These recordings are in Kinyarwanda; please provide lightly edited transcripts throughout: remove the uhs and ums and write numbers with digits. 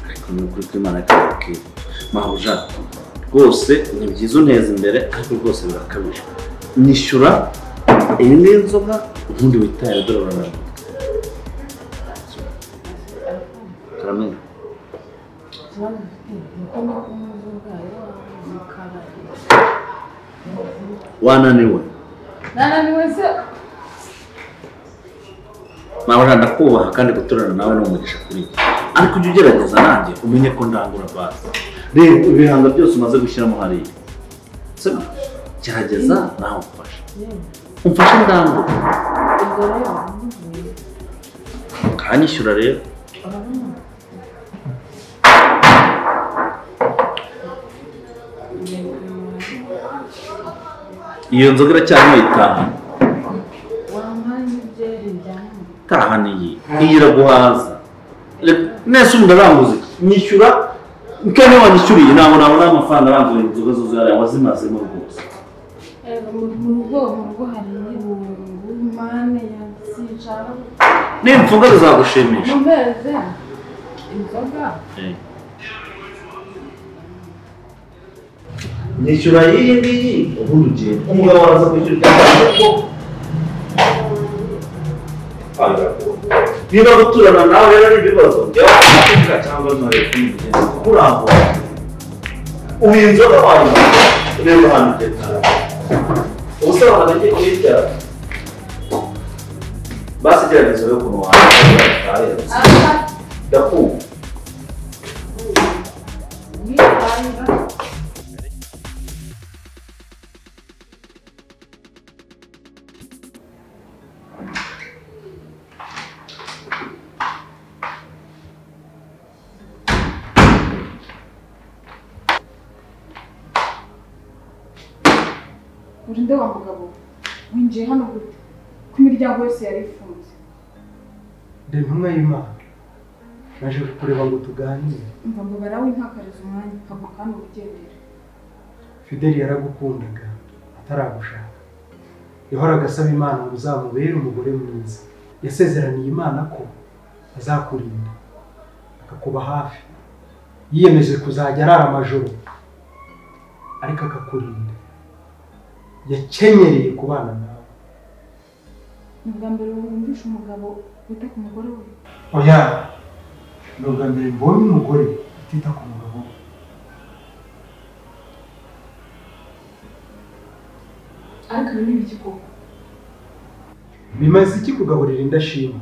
Ariko ni ukuri kw'Imana kakubwira mabuja rwose ni byiza unteza imbere, ariko rwose birakabije. Nyishyura iyi ni inzoga ubundi witaye dore urarara. Karamenya Ikibazo mfite ni uko ndi kunywa inzoga mu kabari. Wananiwe? Nananiwe se? Mabuja ndakubaha kandi guturana nawe ni umugisha kuri njye, ariko ujye ugerageza nanjye umenye ko ndangura basi. Reba ibihanga byose umaze gushyiramo hariya, sibyo? Gerageza nawe umfashe, umfashe ndangure. Ubwo rero mvuye. Kanyishyura rero. Urabona Iyo nzoga iracyarimo itahana. Wampaye ibyeri njyana. Tahana iyi iraguhaza. Nese umuntu aranguze nyishyura kandi wanyishyuriye ntabwo nabona amafaranga aranguye inzoga zuzuye hariya wazimazemo rwose. Erega mu rugo hari irungu mane yasinshaka. Nimfunga bizagushimisha. Mumeze inzoga. Nyishyura iyi ngiyi ubundi ugenda. Umugabo araza kwishyura ibyangombwa ko niba guturana nawe rero ari ibibazo byaba cyangwa ntarebe kubigenza kuko urambura. Ubu iyi nzoga wayinywa reba ahantu ugeze. Ubusobanuro ngiye kuyirya basi gerageza urebe ukuntu wayirya. Ndakumva. Urinde wa mugabo winjiye hano gute ko imiryango yose yari ifunze? Ndi intumwa y'Imana, naje kukureba ngo tuganire. Umva ngo barawe ntakariza umwanya, haguruka hano wigendere. Fideli yaragukundaga ataragushaka, yahoraga asaba Imana ngo uzamubere umugore mwiza. Yasezeraniye Imana ko azakurinda akakuba hafi, yiyemeje kuzajya arara amajoro ariko akakurinda. Yakenyereye kubana nawe. Ni ubwa mbere wumvishe umugabo wita ku mugore we? Oya, ni ubwa mbere mbonye umugore utita ku mugabo we. Ariko ibi ni ibiki koko? Bimaze iki kugaburira indashima?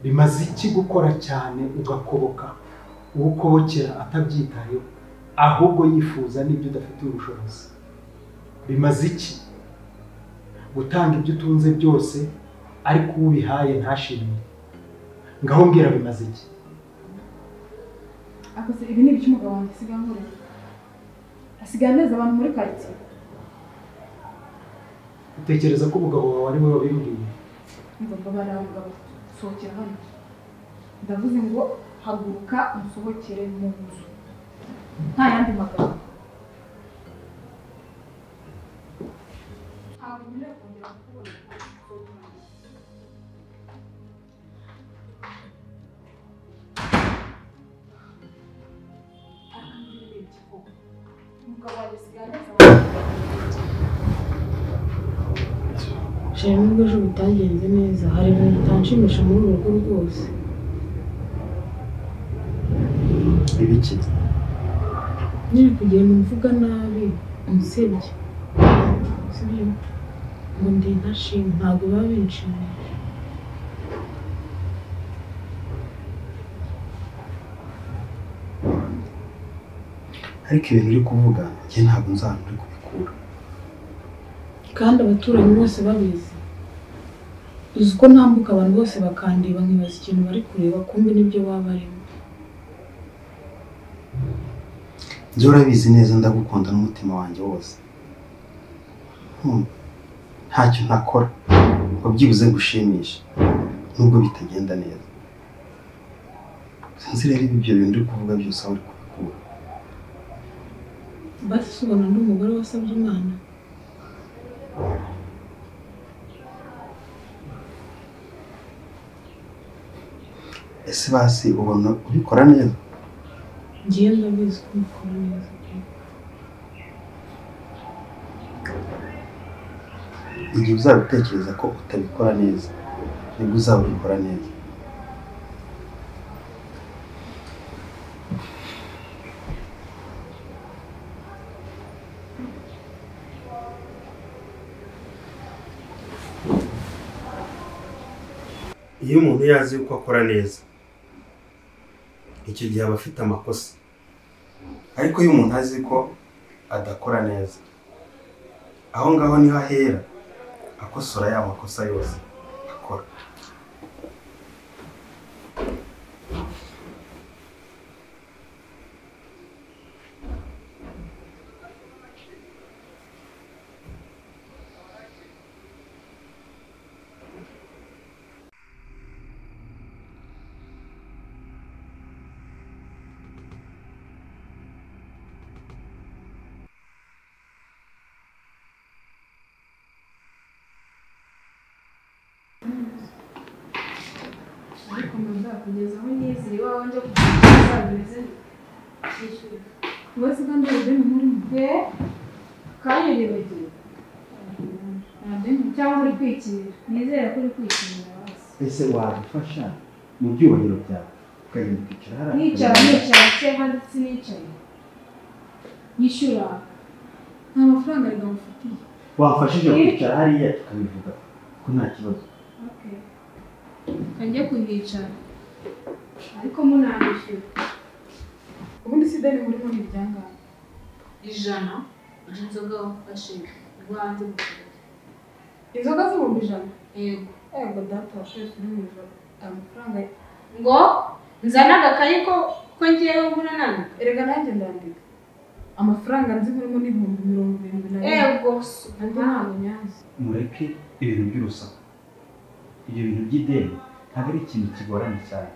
Bimaze iki gukora cyane ugakoboka uwo ukobokera atabyitayeho, ahubwo yifuza n'ibyo udafitiye ubushobozi? Bimaze iki gutanga ibyo utunze byose ariko ubihaye ntashimwe? Ngaho mbwira, bimaze iki? Akoze ibi ni ibiki umugabo wanjye asigaye ankorera? Asigaye aneza abantu muri karitsiye. Utekereza ko umugabo wawe ari we wabimbwiye? Umva mbabara mugabo, sohokera hano. Ndavuze ngo haguruka unsohokere mu nzu, nta yandi magambo. Ntabwo nkeneye kongera kukubona. Umugabo wanjye asigaye aneza abantu. Sheri, nubwo ejo bitagenze neza, hari ibintu bitanshimisha muri uru rugo rwose. Ibiki? Nyine kugenda umvuga nabi, unsebye, sibyo? Ngo ndi intashima, ntabwo biba binshimisha. Ariko ibintu uri kuvuga njye ntabwo nzi ahantu uri kubikura. Kandi abaturanyi bose babizi. Uzi ko ntambuka abantu bose bakandeba nkibaza ikintu bari kureba, kumbe nibyo baba barimo. Njye urabizi neza ndagukunda n'umutima wanjye wose. Ntacyo ntakora ngo byibuze gushimisha nubwo bitagenda neza. Sinzi rero ibyo bintu uri kuvuga byose aho uri kubikura. Basi se ubona ndi umugore wasabye Imana? Ese basi ubona ubikora neza? Ngiye ndabizi ko mbikora neza pe. Igihe uzaba utekereza ko utabikora neza, nibwo uzaba ubikora neza. Iyo umuntu yazi uko akora neza, icyo gihe aba afite amakosa. Ariko iyo umuntu azi ko adakora neza, aho ngaho niho ahera akosora ya makosa yose akora. Kugeza aho nizeye iwawe njya kugeza Wese kandi ideni nkurimo. Kandi uribagiwe cyangwa uri kwikinira, nizere ko uri kwikinira basi. Ese wadufasha mu byubahiro byawe ukagenda ukicara hariya? Nicara nicara se handi sinicaye nyishyura Nta mafaranga reka ngufitiye. Wamfashije kwicara hariya tukabivuga ko nta kibazo. Kanjye kuhicara ariko munanyishyura. Ubundi si ideni nkurimo ni iryangahe? 100 ry'inzoga wafashe rwanjye mu kabari. Inzoga z'ibihumbi 100? Yego. Yego data wa twese uri mu ijoro. Amafaranga ngo nzane agakayi ko ngewe mbura nandika. Erega nanjye ndandika. Amafaranga nzi nkurimo ni 71,000. Yego. Andi ntabwo nyazi. Mureke ibintu by'urusaku. Ibyo bintu by'ideni ntabwo ari ikintu kigoranye cyane.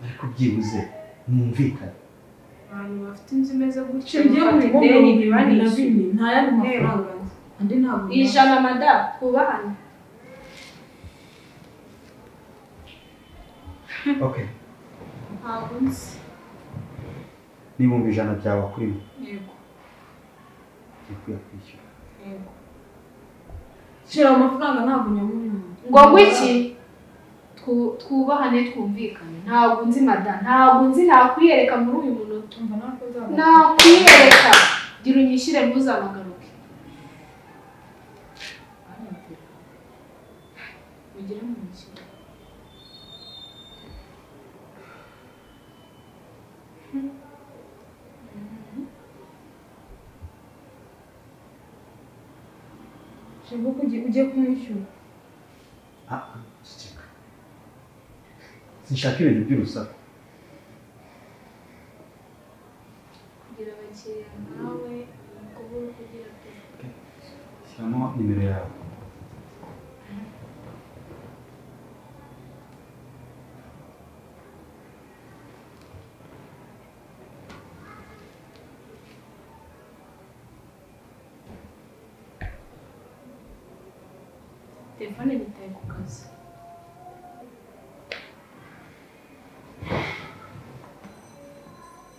Ariko byibuze mwumvikane. Abantu bafite inzu imeze gutyo Ngiye bafata mu ideni 74,000 ntibanishyure. nta yandi mafaranga nzi. Andi ntabwo nyazi. 100 mada twubahane. Okay. Ntabwo nzi. Ni 100,000 byawe akurimo. Yego. Ugiye kuyakwishyura. Yego. Shira amafaranga ntabwo nyamurimo. Ngo ngwiki twubahane twumvikane. Ntabwo nzi mada, ntabwo nzi, nakwiyereka muri uyu munota. Umva ntabwo nzaba. Nakwiyereka. Gira unyishyire ntuzamagaruke. Mugire mu ntoki. Shimba ko ugiye kumwishyura. Ceceka. Sinshaka ibintu by'urusaku. Kugira abakiriya nkawe ni ukubura kugira pe. Shyiramo nimero yawe. Telefone nitaye ku kazi.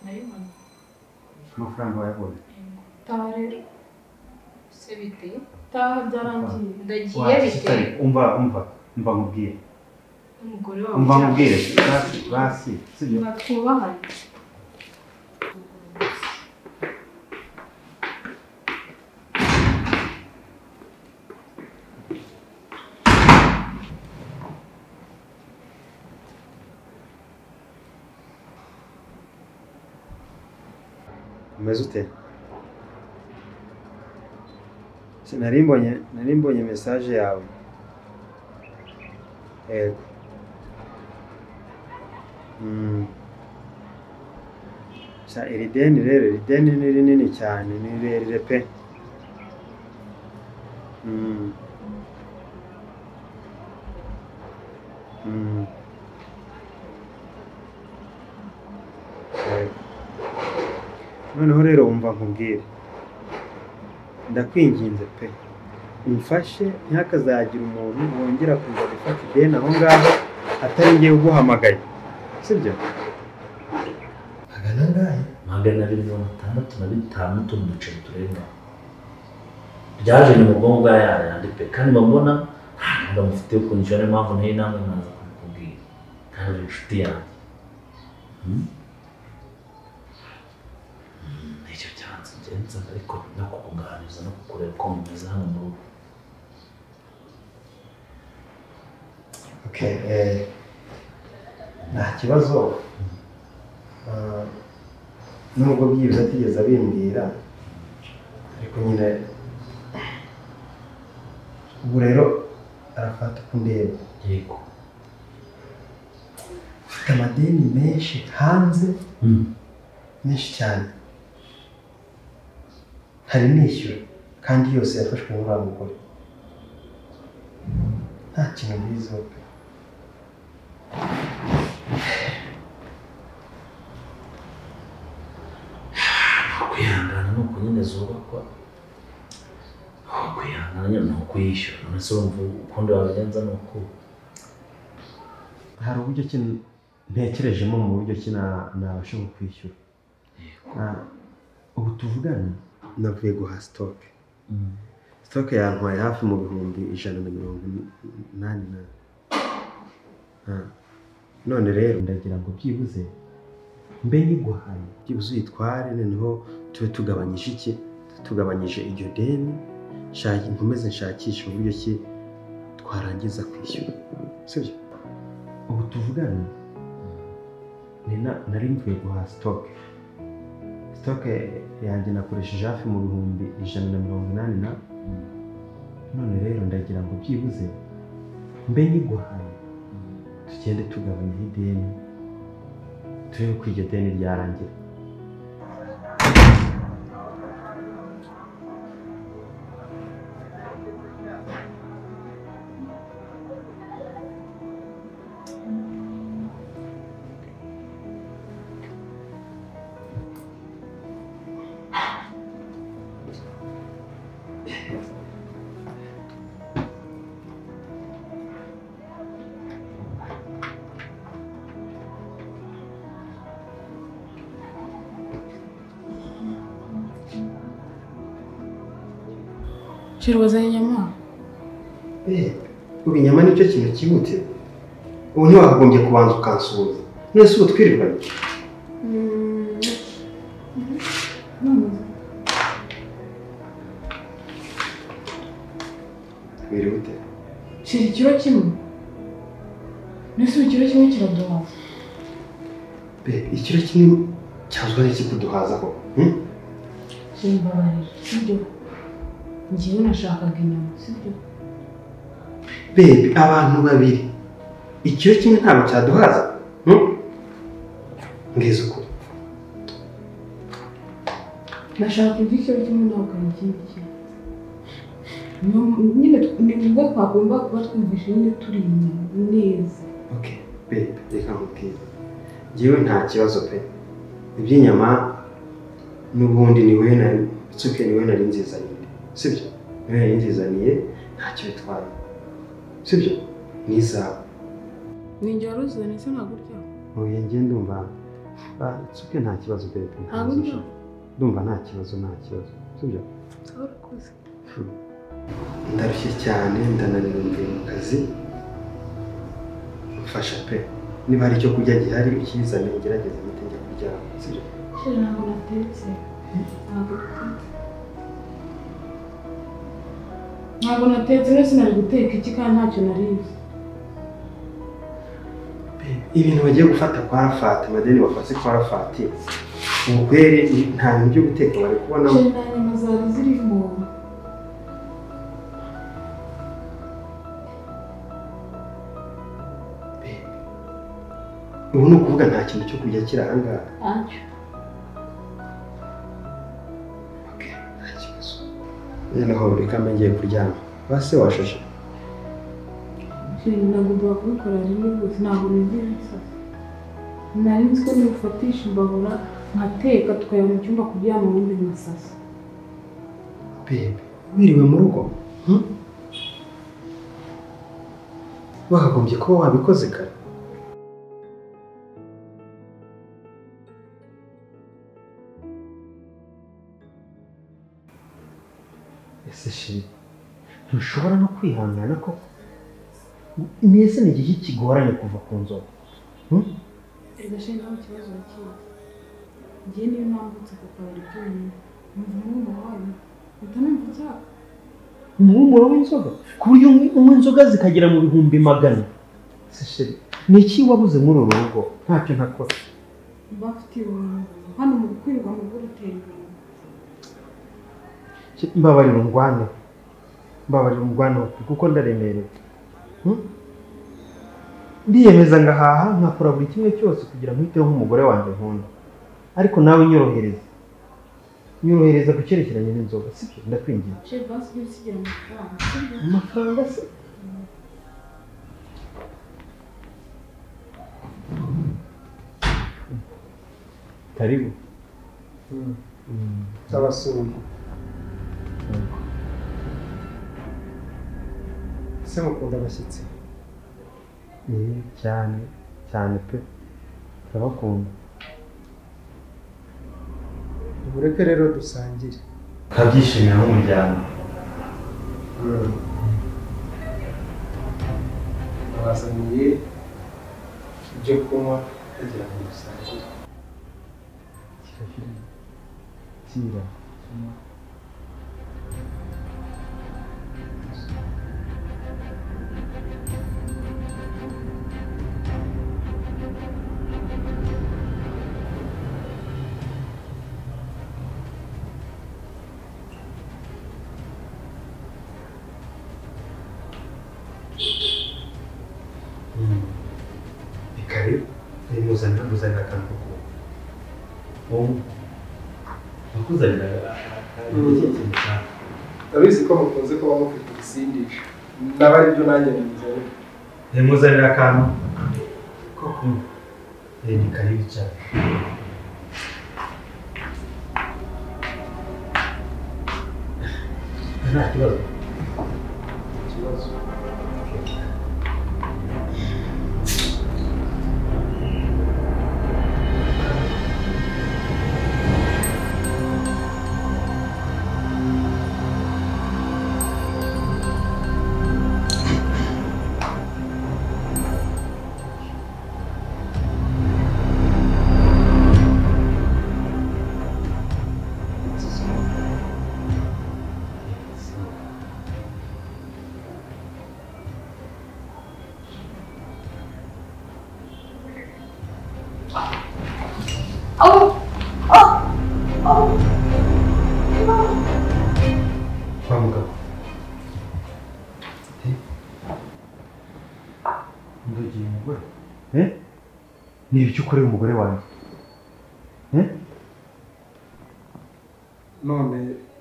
Ndabibona. Amafaranga wayabonye? Taha rero. Se bite? Taha byarangiye. Ndagiye bite? Umva nkubwire. Umugore wawe. Umva nkubwire. Basi sibyo? Twubahane. Umeze ute? Nari mbonye message yawe. Yego. Sha iri deni rero, iri deni ni rinini cyane, ni rirerire pe. Yego. Noneho rero umva nkubwire, ndakwinginze pe, umfashe ntihakazagira umuntu wongera kuza gufata ideni aho ngaho atari ngiye uguhamagaye, sibyo? Magana angahe? 265 n'utundi duceri turenga. Byaje ni mu bwonko bwa yayandi pe, kandi mbona nta mufite yo kunyishyura, niyo mpamvu nteye intambwe nkaza kubikubwira, kandi uri inshuti yanjye. Nicyo cyanze ngenza ariko no kukuganiriza no kukureba uko mumeze hano mu rugo. Okay, nta kibazo. Nubwo byibuze atigeze abimbwira, ariko nyine ubu rero arafata uko ndeba. Yego. Ufite amadeni menshi hanze, menshi cyane, hari nishyura kandi yose yafashwe n'uriya mugore. Nta kintu mbiziho pe. Kwihangana ni uko nyine zubakwa, kwihangana nyine ni ukuyishyura. None se urumva ukundi wabigenza ni uku? Hari uburyo ki ntekerejemo mu buryo ki nabasha kwishyura. Ubu tuvugana navuye guha sitoke. Sitoke yantwaye hafi mu 184,000. None rero ndagira ngo byibuze mbe nyiguhaye, byibuze uyitware, noneho tube tugabanyije iki, tugabanyije iryo deni, nkomeze nshakishe uburyo ki twarangiza kwishyura, sibyo? Ubu tuvugana nari mvuye guha sitoke. Sitoke yanjye nakoresheje hafi mu 180,000. None rero ndagira ngo byibuze mbe nyiguhaye, tugende tugabanya ideni, turebe ko iryo deni ryarangira. Sheri, wazanye inyama? Ubu inyama nicyo kintu cyihutirwa. Ubu ntiwakagombye kubanza ukansuhuza. None se ubu twirirwanye? Wiriwe ute? Sheri, ikiro kimwe? None se ubu ikiro kimwe kiraduhaza? Ikiro kimwe cyazwa n'iki kuduhaza koko? Sheri, mbabarira, sibyo? Njyewe nashakaga inyama, sibyo? Babe, abantu babiri ikiro kimwe ntabwo cyaduhaza. Mbwiza ukuri. Nashaka kurya ikiro kimwe nawe ukarya ikindi kintu. Nyine ni ubwo twagomba kuba twumvishe nyine turi inyama neza. Okay, babe, reka nkubwire. Njyewe nta kibazo pe. Iby'inyama n'ubundi ni wowe na Tsuke, ni wowe nari nzizaniye. Sibyo? Niwe nari nzizaniye, ntacyo bitwaye. Sibyo? Ni izawe. Ni njye wari uzizaniye se ntabwo urya? Oya, njye ndumva Tsuke nta kibazo babe. Ntabwo urya? Ndumva nta kibazo, nta kibazo. Sibyo? Urakoze. Ndarushye cyane, ndananiwe, mvuye mu kazi. Mfasha pe. Niba hari icyo kurya gihari ukizane, ngerageze mpite njya kuryama. Sibyo? Sheri, ntabwo natetse. Ntabwo natetse. Ntabwo natetse, none sinari guteka iki kandi ntacyo nariye. Ibintu bagiye gufata kwa Rafati, amadeni bafase kwa Rafati, ubukwere nta bintu byo guteka bari kubonamo. Sheri, nta nyama zari zirimo. Ubu ni ukuvuga nta kintu cyo kurya kiri aha ngaha. Ntacyo. Okay, nta kibazo. Noneho reka mbe ngiye kuryama. Base washashe? Sheri, nagombaga kubikora rimwe rwose, ntabwo nigeze nsasa. Nari nzi ko nibufatisha imbabura nkateka tukajya mu cyumba kuryama ubundi nkasasa. Babe, wiriwe mu rugo? Wakagombye kuba wabikoze kare. Ese shiri ntushobora no kwihangana koko? Mwese ni igihe kigoranye kuva ku nzoga. Erega sheri nawe ikibazo urakizi. Njye niyo nambutse ku kabari byonyine numva umuhumuro wayo mpita numva icyaka. Umuhumuro w'inzoga ku buryo unywa inzoga zikagera mu 100,000. Ese sheri ni iki wabuze muri uru rugo? Ntacyo ntakora. Bafite hano mu kwirirwa mu rugo rutera ibintu. Mbabarira ungwane, mbabarira ungwane kuko ndaremerewe. Ndiyemeza ngahaha nkakora buri kimwe cyose kugira nkwiteho nk'umugore wanjye nkunda, ariko nawe nyorohereza, nyorohereza ku cyerekeranye n'inzoga, sibyo? Ndakwinginze. Sheri basi ujye usigira amafaranga, sibyo? Amafaranga se? Karibu. Ndabasuye. Ese mukunda abashyitsi? Cyane cyane pe, turabakunda. Mureke rero dusangire. Tukabyishimira nk'umuryango. Nabazaniye ibyo kunywa kugira ngo dusangire. Kira. Karibu. Muzanira akantu ko kunywa. Nakuzanira ikintu cyane. Ndabizi ko mukunze kuba mufite ibisindisha. Naba ari byo nanjye nabizanira. Muzanira akantu ko kunywa. Ni karibu cyane. Nta kibazo. Ikibazo. Kwa mugabo. Ndogiye umugore. Ni ibiki ukorera umugore wanjye? None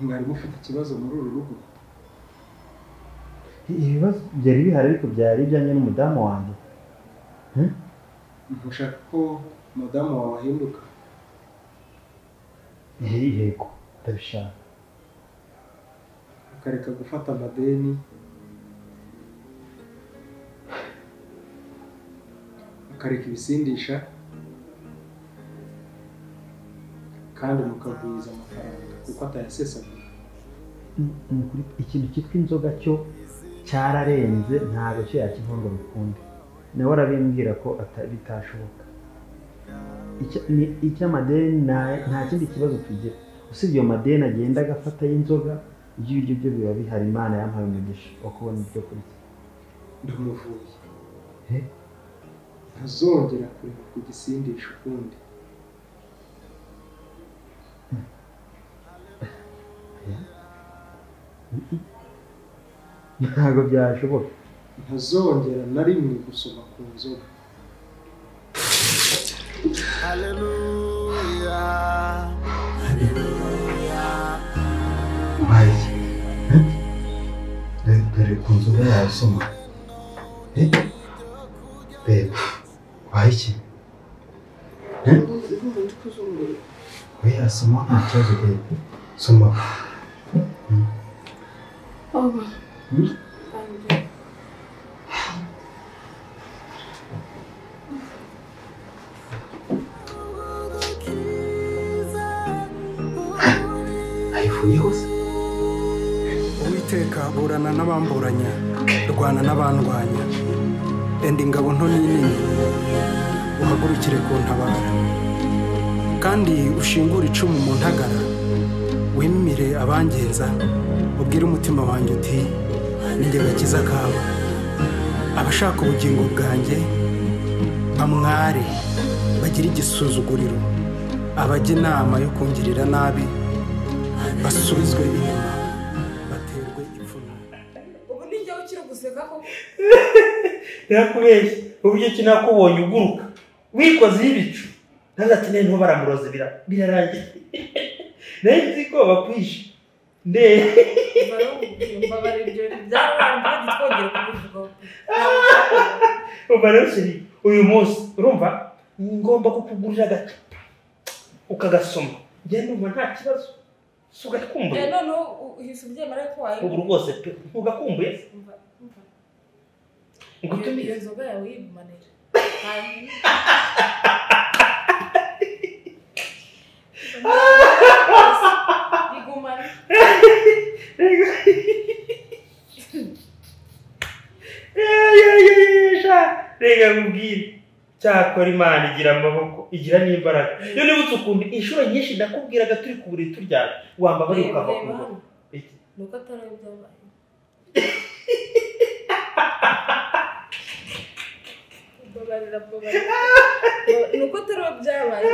mwari mufite ikibazo muri uru rugo? Ibibazo byari bihari ariko byari ibyanjye n'umudamu wanjye. Ntushaka ko umudamu wawe ahinduka? Yego, ndabishaka. Ukareka gufata amadeni, ukareka ibisindisha, kandi mukagwiza amafaranga kuko atayasesagura. Ikintu cyitwa inzoga cyo cyararenze, ntabwo cyo yakinywa ngo bikunde. Nawe arabimbwira ko bitashoboka. Icy'amadeni nta kindi kibazo tugira usibye ayo madeni agenda agafata y'inzoga. Ibyo byo biba bihari. Imana yampaye umugisha wo kubona ibyo kurya. Ndamuvuye. Ntazongera kureba ku gisindisha ukundi. Ntabwo byashoboka. Ntazongera na rimwe gusoma ku nzoga. Haleluya. Dore ku nzoga yawe soma. Bebe, wabaye iki? Oya soma nta kibazo bebe. Soma. Ayivuyeho se? Uwiteka, burana n'abamburanya, rwana n'abandwanya. Enda ingabo nto n'inini, uhagurukire kuntabara. Kandi ushingure icumu mu ntagara, wimire abangenza, ubwire umutima wanjye uti ninjye gakiza kabo. Abashaka ubugingo bwanjye bamware, bagire igisuzuguriro, abajya inama yo kungirira nabi basubizwe inyuma, baterwe ipfunwe. Ubu ninjye ukiri guseka koko? Nakubeshye uburyo ki nakubonye uguruka wikoze ibicu, naza ati nene baramuroze birarangiye. Nari nzi ko bakwishe nde mbabara ibyo byarangiye twongere kubivugaho. Umva rero chérie, uyu munsi urumva ngomba kukugurira agacupa ukagasoma, njye ndumva nta kibazo. Si ugakumbuye? Noneho uhise ubyemera ko wawe ubu rwose pe ntugakumbuye? Umva, iyo nzoga yawe yigumanira. Igumane. Reka nkubwire, cyakora Imana igira amaboko, igira n'imbaraga. Iyo nibutse ukuntu inshuro nyinshi nakubwiraga turi ku buriri turyamye, wambabariye ukava ku ngoma. Nuko atari byabaye. Mbabarira, mbabarira. Nuko atari byabaye.